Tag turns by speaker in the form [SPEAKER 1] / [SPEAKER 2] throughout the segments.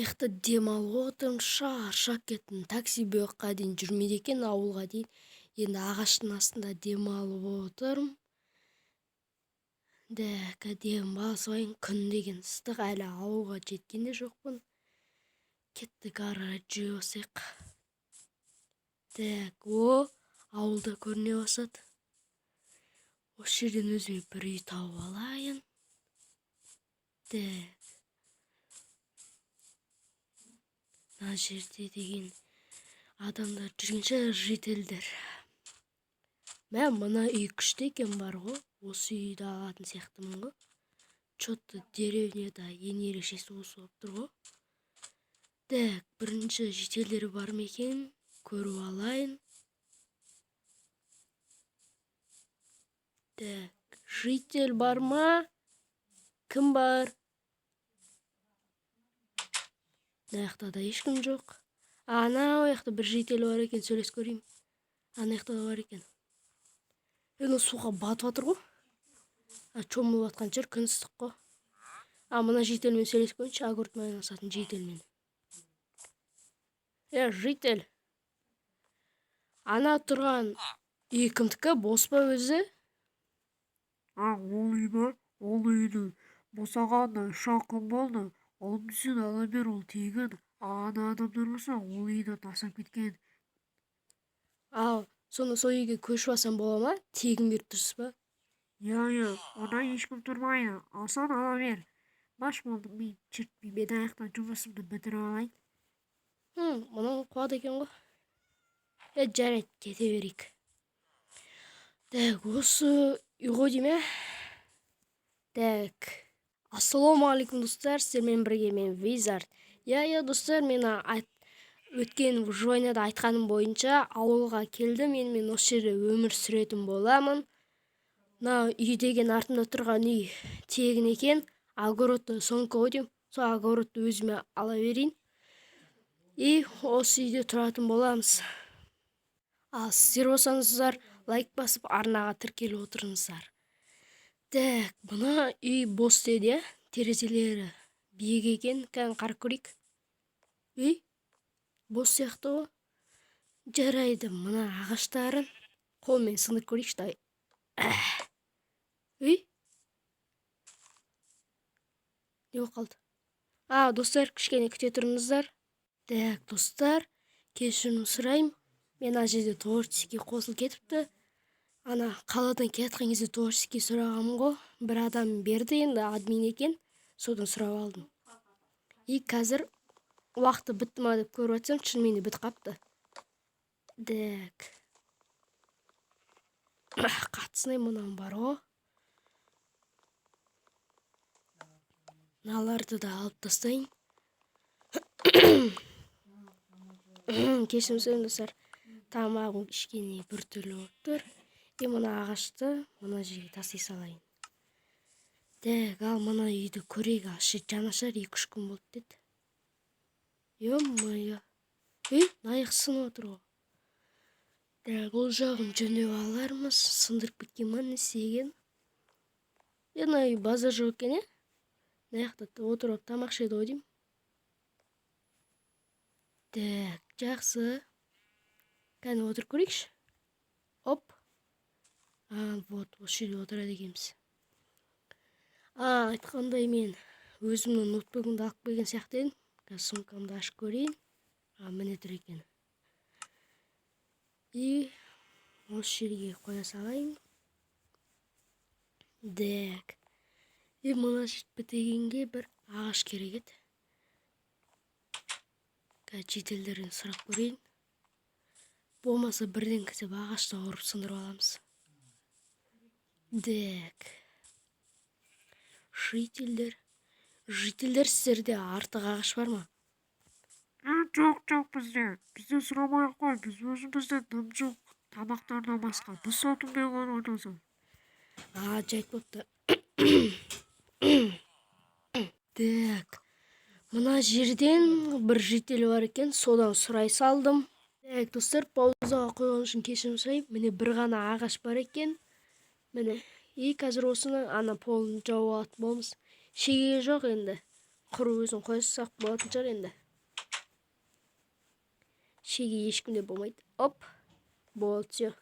[SPEAKER 1] Жақта демалып отырмын, шаршап кеттім. Такси бұл жаққа дейін жүрмейді екен, ауылға дейін. Енді ағаштың астында демалып отырмын. Так, демалып алайын. Күн деген ыстық, әлі ауылға жеткен де жоқпын. Кеттік, ары қарай жүре басайық. Так, о, ауылда көріне басады. Осы жерден өзіме бір үй тауып алайын. Так, мына жерде деген адамдар жүрген шығар, жительдер. Мә, мына үй күшті екен бар ғой. Осы үйді алатын сияқтымын ғой. Чё-то деревняда ең ерекшесі осы болып тұр ғой. Так, бірінші жительдер бар ма екен, көріп алайын. Так, житель бар ма? Кім бар? Мына жақта да ешкім жоқ. Анау жақта бір житель бар екен, сөйлесіп көрейін. Ана жақта да бар екен. Мынау суға батып жатыр ғой. А, шомылып жатқан шығар, күн ыстық қой. А, мына жительмен сөйлесіп көрейінші, огородмен айналысатын жительмен. Е, житель. Ана тұрған үй кімдікі, бос па өзі?
[SPEAKER 2] А, ол үй ма? Ол үйдің босағанына 3-ақ күн болды. Оның сен ала бер, ол тегін. Ал ана адамдар болса, ол үйді тастап кеткен.
[SPEAKER 1] Ал, сонда сол үйге көшіп алсам бола ма? Тегін беріп тұрсыз ба?
[SPEAKER 2] Иә, иә, онда ешкім тұрмайды. Алсаң ала бер. Баш болды, мен чертпей, мен аяқтан жұмысымды бітіріп алайын.
[SPEAKER 1] Мынау қуады екен ғой. Е, жарайды, кете берейік. Так, осы үй ғой деймін, ә? Так. Ассалаумағалейкум, достар, сіздермен бірге мен Визард. Иә, иә, достар, мен өткен выживанияда айтқаным бойынша ауылға келдім. Енді мен осы жерде өмір сүретін боламын. Мына үй деген артымда тұрған үй тегін екен. Огород сонікі ғой деймін. Сол огородты өзіме ала берейін. И осы үйде тұратын боламыз. Ал сіздер болсаңыздар, лайк басып, арнаға тіркеліп отырыңыздар. Так, мына үй бос деді, иә? Терезелері биік екен. Кәні, қарап көрейік. Үй бос сияқты ғой. Жарайды, мына ағаштарын қолмен сындырып көрейікші, давай. Үй? Не болып қалды? А, достар, кішкене күте тұрыңыздар. Так, достар, кешірім сұраймын. Мен ана жерде творческий қосылып кетіпті. Ана қаладан келе жатқан кезде творческий сұрағанмын ғой. Бір адам берді енді, админ екен. Содан сұрап алдым. И қазір уақыты бітті ма деп көріп жатсам, шынымен де бітіп қапты. Так. Қатысынай мынау бар ғой. Мыналарды да алып тастайын. Кешірім сұраймын, достар. Тамағым кішкене біртүрлі болып тұр. И мына ағашты мына жерге тастай салайын. Так, ал мына үйді көрейік. Аш жанашыр 2-3 күн болды деді. Ё-моё. Ей, мына аяқ сынып отыр ғой. Так, ол жағын жөндеп алармыз. Сындырып кеткен ма, не істеген? Е, мына үй базар жоқ екен, е? Мына жақта отырып тамақ ішеді ғой деймін. Так, жақсы. Кәне, отырып көрейікші. Оп. А, вот, осы жерде отырады екенбіз. А, айтқандай, мен өзімнің ноутбугымды алып келген сияқты едім. Қазір сумкамды ашып көрейін. А, міне тұр екен. И осы жерге қоя салайын. Так. И мына жерді бітегенге бір ағаш керек еді. Қазір жительдерден сұрап көрейін. Болмаса бірден кітеп ағашты ұрып сындырып аламыз. Так. Жительдер. Жительдер, сіздерде артық ағаш бар ма?
[SPEAKER 2] Жоқ, жоқ, бізде. Бізден сұрамай ақ қой, біз өзімізде дым жоқ. Тамақтардан басқа. Біз сатылмай ойласаң.
[SPEAKER 1] А, жайт болыпты. Так. Мына жерден бір житель бар екен, содан сұрай салдым. Так, достар, паузаға қойған үшін кешірім сұраймын. Міне, бір ғана ағаш бар екен. Міне. И қазір осыны ана полын жауып алатын боламыз. Шеге жоқ енді. Құр өзін қойсақ болатын шығар енді. Шеге ешкімде болмайды. Оп. Болды, все.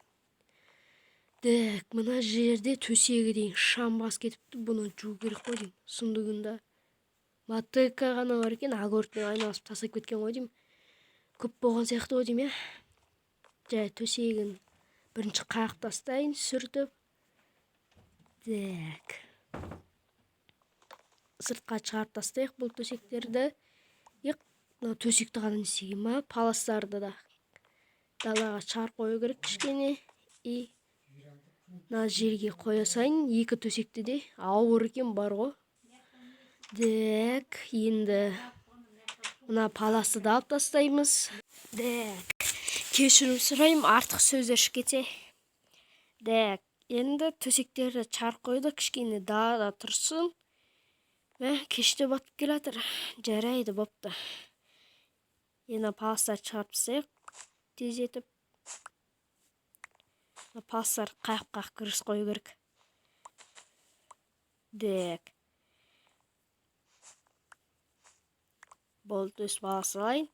[SPEAKER 1] Так, мына жерде төсегі дейін шам бас кетіпті. Бұны жуу керек қой деймін. Сұмдығында. Матыка ғана бар екен, огородпен айналысып тастап кеткен ғой деймін. Көп болған сияқты ғой деймін, иә. Жай төсегін бірінші қағып тастайын, сүртіп. Так. Сыртқа шығарып тастайық бұл төсектерді. Ек, мына төсекті ғана не істеген ма? Паластарды да далаға шығарып қою керек кішкене. И мына жерге қоя салайын екі төсекті де. Ауыр екен бар ғой. Так, енді мына паласты да алып тастаймыз. Так, кешірім сұраймын, артық сөздер шығып кетсе. Так, енді төсектерді шығарып қойдық, кішкене далада тұрсын. Мә, кеште батып келатыр. Жарайды, бопты. Енді паластарды шығарып тастайық, тездетіп. Паластарды қағып-қағып кіргізіп қою керек. Так. Болды, өсіп ала салайын.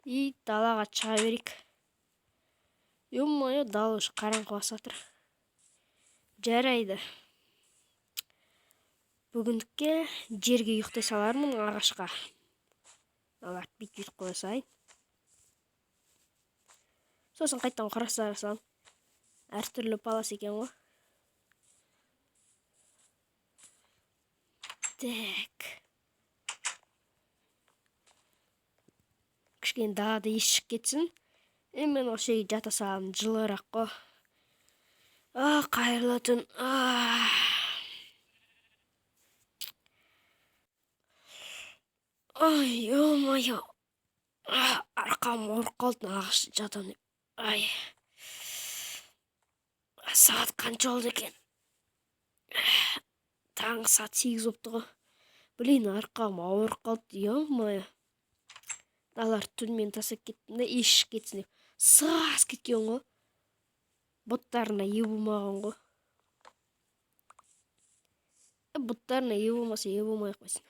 [SPEAKER 1] И далаға шыға берейік. Ё-моё, дала уже қараңғы басып жатыр. Жарайды. Бүгіндікке жерге ұйықтай салармын, ағашқа. Алар, бүйтіп қоя салайын. Сосын қайтадан құрастыра саламын. Әртүрлі палас екен ғой. Так. Кішкене далада ес шығып кетсін. Мен осы жерге жата саламын, жылырақ қой. А, қайырлы түн. Ай, ё-моё. Арқам ауырып қалды, ағашта жатамын деп. Ай. Сағат қанша болды екен? Таңғы сағат 8 болыпты ғой. Блин, арқам ауырып қалды, ё-моё. Далар түнімен тастап кеттім да, ес шығып кетсін деп. Сас кеткен ғой. Бұттарына ие болмаған ғой. Бұттарына ие болмаса, ие болмай ақ қойсын.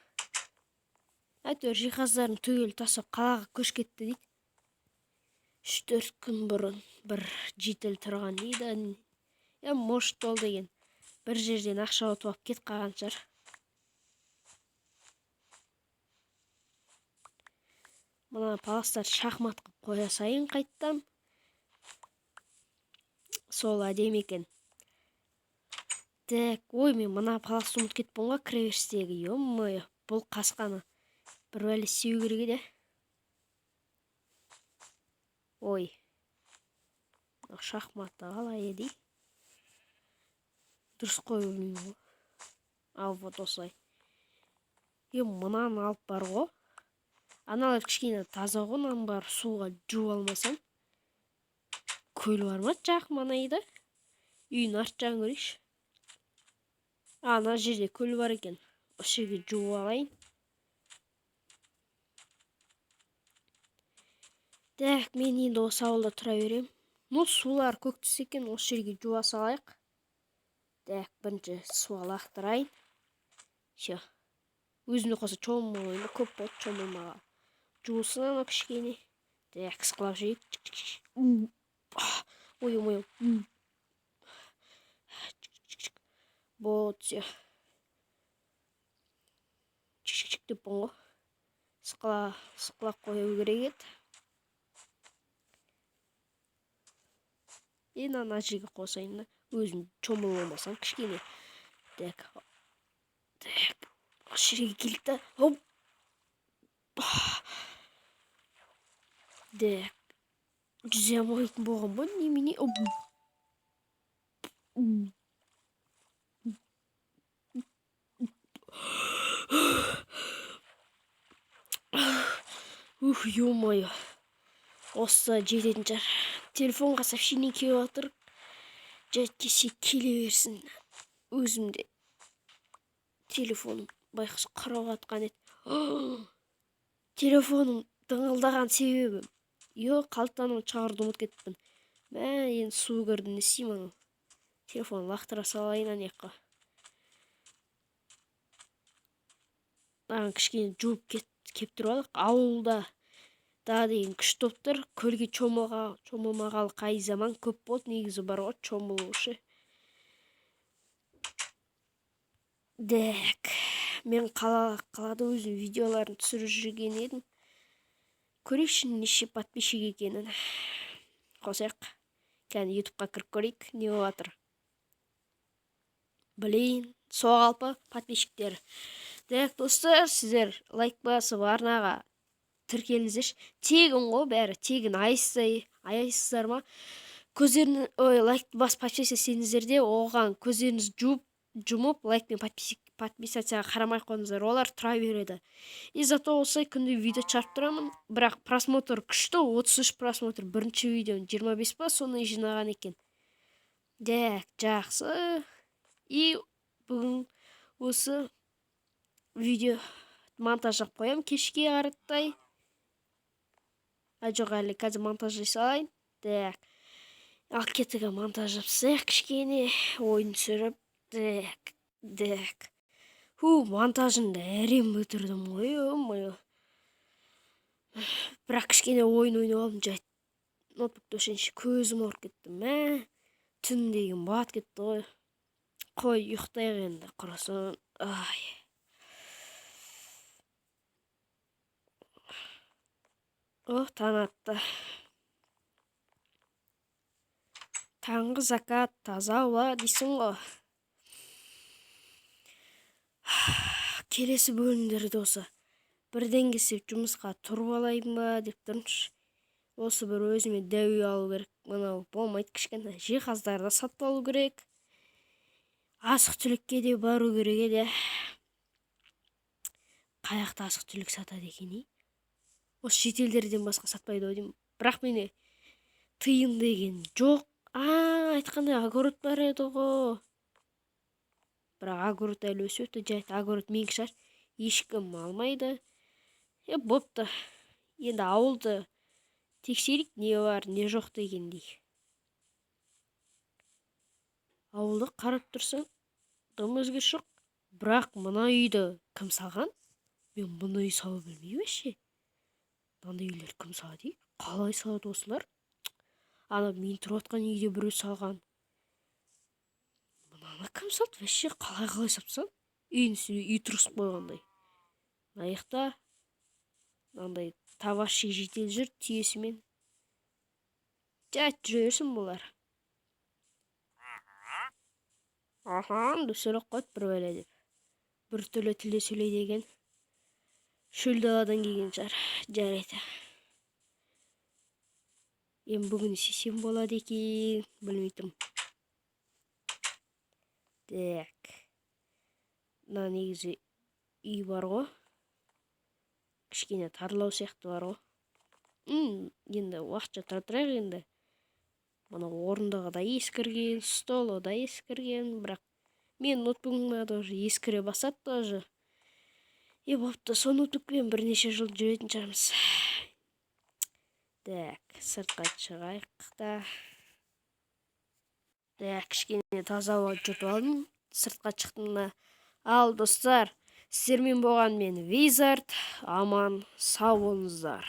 [SPEAKER 1] Әйтеуір жиһаздарын түгел тастап қалаға көшіп кетті дейді. 3-4 күн бұрын бір житель тұрған дейді. Я, может, ол деген бір жерден ақша ұтып алып кетіп қалған шығар. Мына паластарды шахмат қылып қоя салайын қайттан. Сол әдемі екен. Так, ой, мен мына паласты ұмытып кетіппін ғой, кіреберістегі. Ё-моё, бұл қасқаны бір бәле істеу керек еді. Ой. Мына шахматты қалай еді? Дұрыс қою білмеймін ғой. Ал, вот осылай. Е, мынаны алып бар ғой. Аналар кішкене таза ғой, мынаның бәрі суға жуып алмасам. Көл бар ма жақын маңайда? Үйдің арт жағын көрейікші. Ана жерде көл бар екен. Осы жерге жуып алайын. Так, мен енді осы ауылда тұра беремін. Ну, сулар көк түс екен, осы жерге жуа салайық. Так, бірінші суға лақтырайын. Всё. Өзіме қоса шомылмаймын ба, көп болды шомылмаға. Жуылсын анау кішкене. Так, сықылап жейік. Ой, ой, ой. Вот, всё. Чик-чик деппін ғой. Сықылап қою керек еді. Енді ана жерге қосайын да. Өзім шомылып алмасам кішкене. Так. Так. Осы жерге келдік та. Оп. Так. Жүзе алмайтын болған ба? Немене? Оп. Ух, ё-моё. Осы жететін шығар. Телефонға сообщение келіп жатыр. Жай келсе келе берсін. Өзім де телефоным байғұс қарауға атқан еді. Телефоным дыңылдаған себебі. Йо, қалтаны шығаруды ұмытып кетіппін. Мә, енді су кірді, не істеймін анау? Телефон лақтыра салайын ана жаққа. Мынаны кішкене жуып кептіріп алайық. Ауылда да деген күшті болып тұр. Көлге шомылмағалы қай заман көп болды негізі бар ғой шомылушы. Так, мен қалада өзім видеоларын түсіріп жүрген едім. Көрейікші неше подписчик екенін. Қосайық. Кәне ютубқа кіріп көрейік, не болып жатыр. Блин, соғалпы подписчиктер. Так, достар, сіздер лайк басып арнаға тіркеліңіздерші. Тегін ғой бәрі, тегін. Аяйсыздар ма? Көздерін, ой, лайк басып подписчик істесеңіздер де, оған көздеріңізді жұмып, лайк пен подписацияға қарамай қойыңыздар, олар тұра береді. И зато осылай күнде видео шығарып тұрамын, бірақ просмотр күшті, 33 просмотр бірінші видеом, 25 па соны жинаған екен. Так, жақсы. И бүгін осы видео монтаждап қоямын кешке қаратай. А жоқ, әлі қазір монтаж жасайын. Так, ал кеттік, монтаж жасайық кішкене, ойын түсіріп. Так, так. Ху, монтажын да әрең бітірдім ғой, ё-моё. Бірақ кішкене ойын ойнап алдым, жай. Ноутбукты өшіргенше көзім ауырып кетті, мә. Түн деген бат кетті ғой. Қой, ұйықтайық енді, құрысын. Ай. О, таң атты. Таңғы закат, таза ауа дейсің ғой. Келесі бөлімдерде осы бірден келсе жұмысқа тұрып алайын ба деп тұрмыншы. Осы бір өзіме дәу үй алу керек. Мынау болмайды, кішкентай жиһаздарды сатып алу керек. Азық-түлікке де бару керек еді. Қай жақта азық-түлік сатады екен, ей? Осы шетелдерден басқа сатпайды ау деймін. Бірақ менде тиын деген жоқ. А, айтқандай огород бар еді ғой. Бірақ огород әлі өсіп өтті. Жарайды, огород менікі шығар. Ешкім алмайды. Бопты. Енді ауылды тексерейік, не бар, не жоқ дегендей. Ауылды қарап тұрсаң, дым өзгеріс жоқ. Бірақ мына үйді кім салған? Мен бұны үй сала білмеймін вообще. Мынандай үйлер кім салады, ей? Қалай салады осылар? Ана мен тұрып жатқан үйде біреу салған. Мынаны кім салды вообще? Қалай сапсан? Үйдің үстіне үй тұрғызып қойғандай. Мына жақта мынандай товарщик житель жүр түйесімен. Жат жүре берсін бұлар. Аха, деп сөйлеп қойды бір бәле деп. Бір түрлі тілде сөйлейді екен. Шөл даладан келген шығар. Жарайды. Енді бүгін істесем болады екен, білмей тұрмын. Так. Мына негізі үй бар ғой. Кішкене тарлау сияқты бар ғой. Енді уақытша тұра тұрайық енді. Мына орындығы да ескірген, столы да ескірген, бірақ мен ноутбугым да тоже ескіре бастады тоже. Е, бопты, сол ноутбукпен бірнеше жыл жүретін шығармыз. Так, сыртқа шығайық та. Так, кішкене таза ауа жұтып алдым. Сыртқа шықтым да. Ал, достар, сіздермен болған мен Wizard. Аман, сау болыңыздар.